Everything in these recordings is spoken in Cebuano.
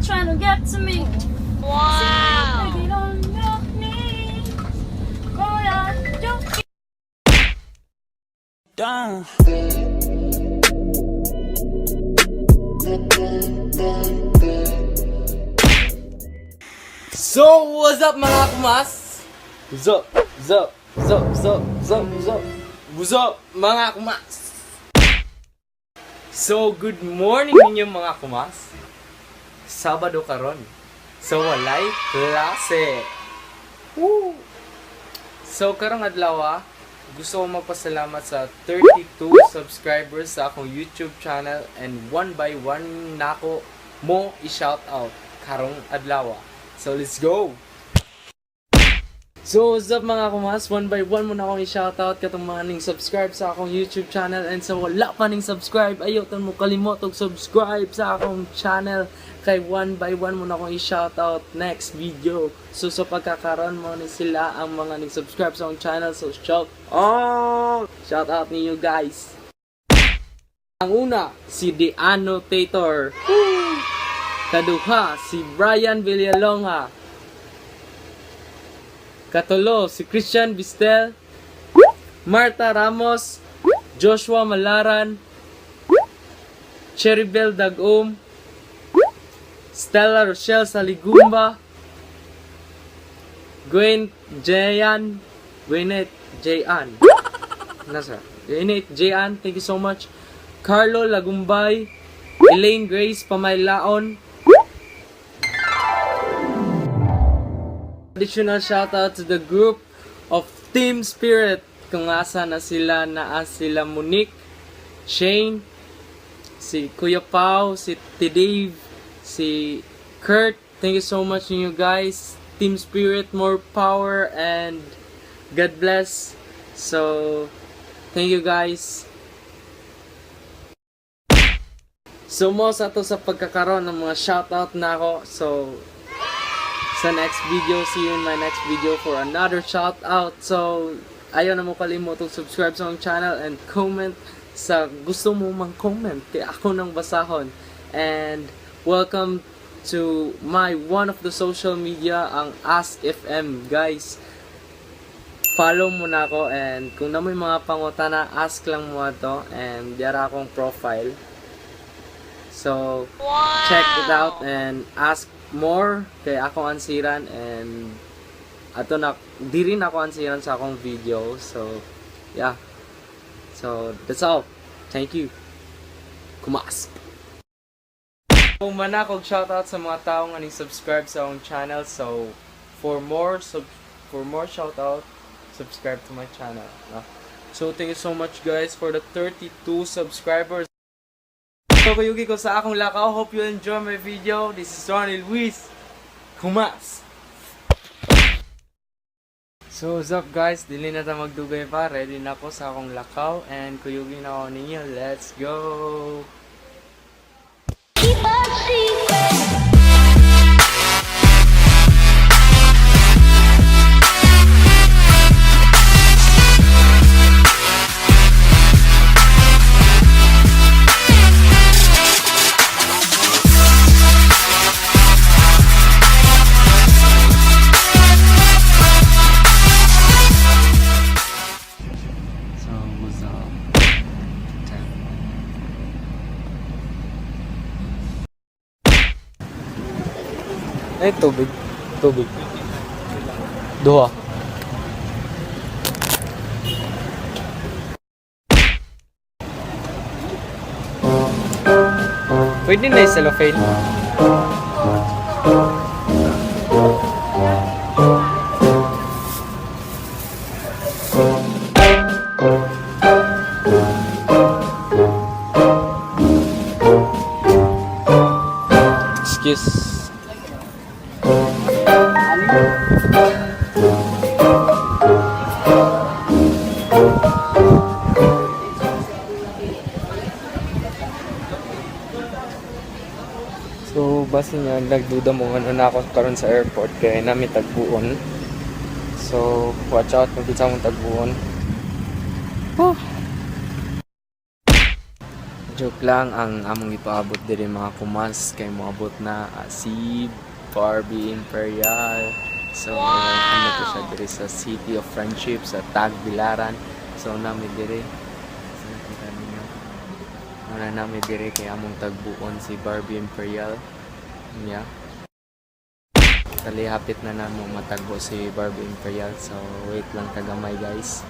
trying to get to me. Wow. Take it on your knees. Oh, yeah, you Down. So, what's up, mga kumas? What's up? What's up? What's up? What's up? What's up? What's up? What's up, mga kumas? So, good morning ninyo, mga kumas. Sabado karon. So, walay klase. Woo! So, karong adlaw, gusto ko magpasalamat sa 32 subscribers sa akong YouTube channel and one by one nako mo i-shout out karong adlaw. So, let's go! So, what's up, mga kumas? One by one mo na akong i-shoutout katong mga ning subscribe sa akong YouTube channel and sa wala pa ning subscribe, ayaw tan mo kalimot og subscribe sa akong channel kay one by one mo na akong i-shoutout next video. So, sa pagkakaroon mo ni sila ang mga ning subscribe sa akong channel. So, shout out! Shout out ninyo, guys! Ang una, si The Annotator. Woo! Kaduha, si Brian Villalonga. Katulo, si Christian Bistel, Marta Ramos, Joshua Malaran, Cheribel Dagom, Stella Rochelle Saligumba, Gwen Jayan, Gwyneth Jayan. Nasa? Gwyneth Jayan, thank you so much. Carlo Lagumbay, Elaine Grace Pamaylaon. Additional shout out to the group of Team Spirit. Kung asa na sila, naa sila Monique, Shane, si Kuya Pau, si T. Dave, si Kurt. Thank you so much you guys. Team Spirit, more power and God bless. So, thank you, guys. So, mo sa to sa pagkakaroon ng mga shoutout na ako. So, sa next video, see you in my next video for another shout out. So, ayaw na mo kalimutong subscribe sa akong channel and comment sa gusto mo mang comment kay ako nang basahon. And welcome to my one of the social media, ang Ask FM, guys. Follow mo na ako and kung na may mga pangutana, ask lang mo ato and diara akong profile. So, check it out and ask more kay ako ansiran and ato na di rin ako ansiran sa akong video. So, yeah. So, that's all. Thank you. Kumas. Kung manakog shoutout sa mga tao nga ni-subscribe sa akong channel. So, for more shoutout, subscribe to my channel. No? So, thank you so much, guys, for the 32 subscribers. So, kuyugi ko sa akong lakaw. Hope you enjoy my video. This is Ronnie Luis. Kumas! So, what's up, guys? Dili na ta magdugay pa. Ready na ako sa akong lakaw and kuyugin ako ninyo. Let's go! Keep a secret. So, what's up? Ay, tubig. Tubig. Duha. Pwede na yung cellophane. Excuse. So, basta niya, nagduda mo ano na ako karon sa airport kaya nami tagbuon. So, watch out kung kinsa mong tagbuon. Whew. Joke lang, ang among ipaabot diri, mga kumas, kay moabot na si Barbie Imperial. So, wow, to siya diri sa City of Friendship sa Tagbilaran. So, nami diri. So, nakita ninyo. Muna nami diri kay among tagbuon si Barbie Imperial. Yeah. Kali hapit na namo matagbo si Barbie Imperial. So, wait lang kagamay, guys.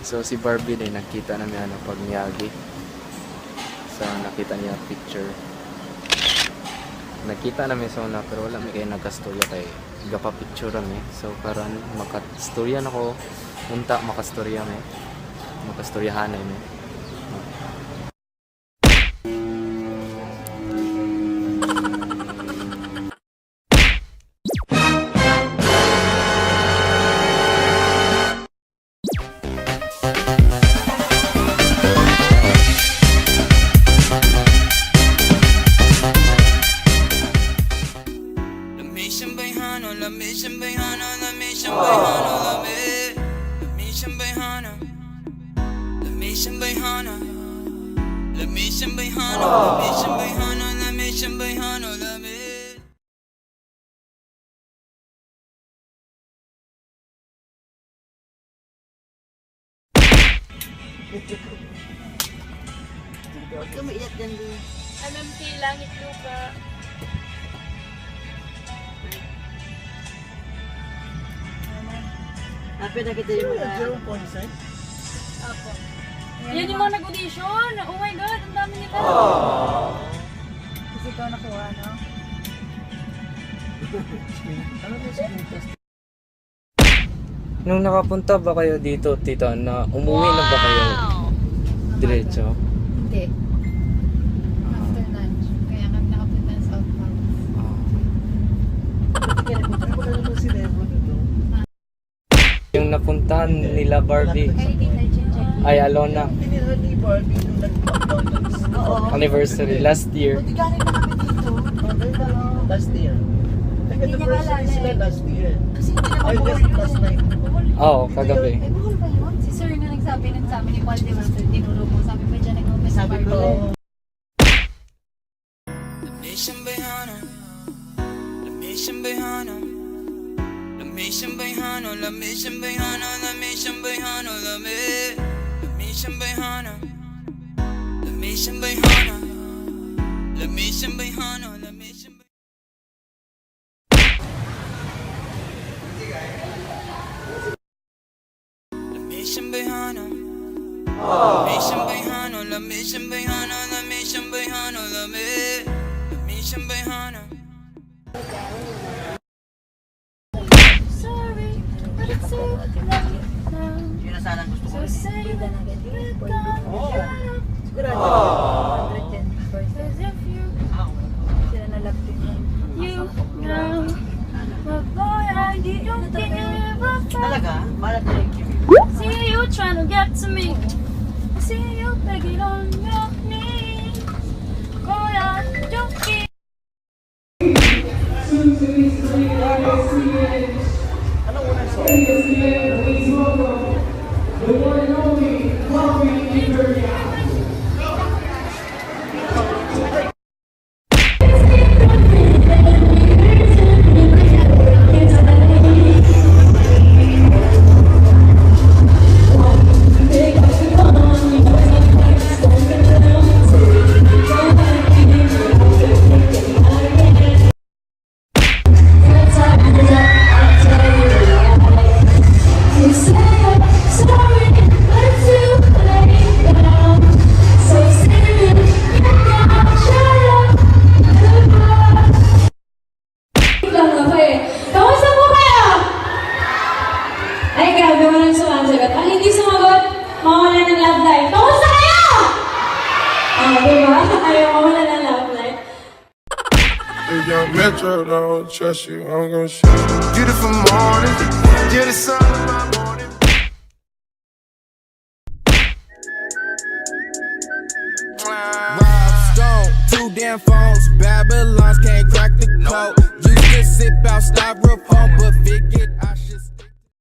So si Barbie din nakita na niya ano pag niyagi. So nakita niya picture. Nakita namin sa una pero wala mi kay nagkastorya kay gapa picture mi. So karon makastorya nako, unta makastorya mi. Makastoryahan mi. Lami siyang bayhano, lami siyang bayhano, lami siyang bayhano, lami. Lami siyang bayhano. Lami siyang bayhano. Lami siyang bayhano, lami siyang bayhano, lami siyang bayhano, lami. Huwag ka maiyak dyan, Lu. MMK Langit Lupa. Happy na kita yung mga. Apo. Yan yung mga nag-audition. Oh my God, ang dami nila. Kasi ikaw nakuha, no? Nung nakapunta ba kayo dito, tita, na umuwi na ba kayo diretso? Hindi. After lunch. Kaya kami nakapunta sa South Palace. Ah. Ano Yung napuntahan nila Barbie Ay, hindi tayo check. ay Alona Pinirhan ni Barbie nung nag-McDonald's. Oo. anniversary last year. Buti galing na kami dito. Last year. Hindi niya Nag-anniversary maalala sila eh. last year. Kasi hindi naman Ay, buhol just yun last eh. night. Oo, kagabi. Ay, buhol ba yun? Si sir nga nagsabi nun sa amin ni Paul, di ba sir? Tinuro mo. Sabi mo dyan nag-open sa Sabi ko, Barbie. Lami siyang bayhano. Lami siyang bayhano. Lami siyang bayhano, lami siyang bayhano, lami siyang bayhano, lami. Lami siyang bayhano. Lami siyang bayhano. Lami siyang bayhano, lami siyang bayhano. Lami siyang bayhano. Lami siyang bayhano, lami siyang bayhano, lami siyang bayhano, lami. Lami siyang bayhano. Sorry, but it's too late now. Yun na sana ang gusto ko So rin. say it goodbye. Oo. Sigurado. 110%. Cause if you Sila na love team yun. you know, but boy, I don't give a fuck. Talaga? Malat na yung Jimmy. See you trying to get to me. I see you begging on your knees. Boy, I don't give. Anong unang song? Sorry, but it's too late now. So say it down, shut up, goodbye. Lang ako eh. Kamusta po kayo? Ay, grabe, walang sumasagot. Ang hindi sumagot, mawala ng love life. Kamusta kayo? Ah, diba? Ayaw mawala ng love life. If Young Metro don't trust you, I'm gonna shoot. Beautiful morning, you're the sun of my morning. Rob Stone, two damn phones, Babylons can't crack the code. Used to sip out styrofoam, but figured I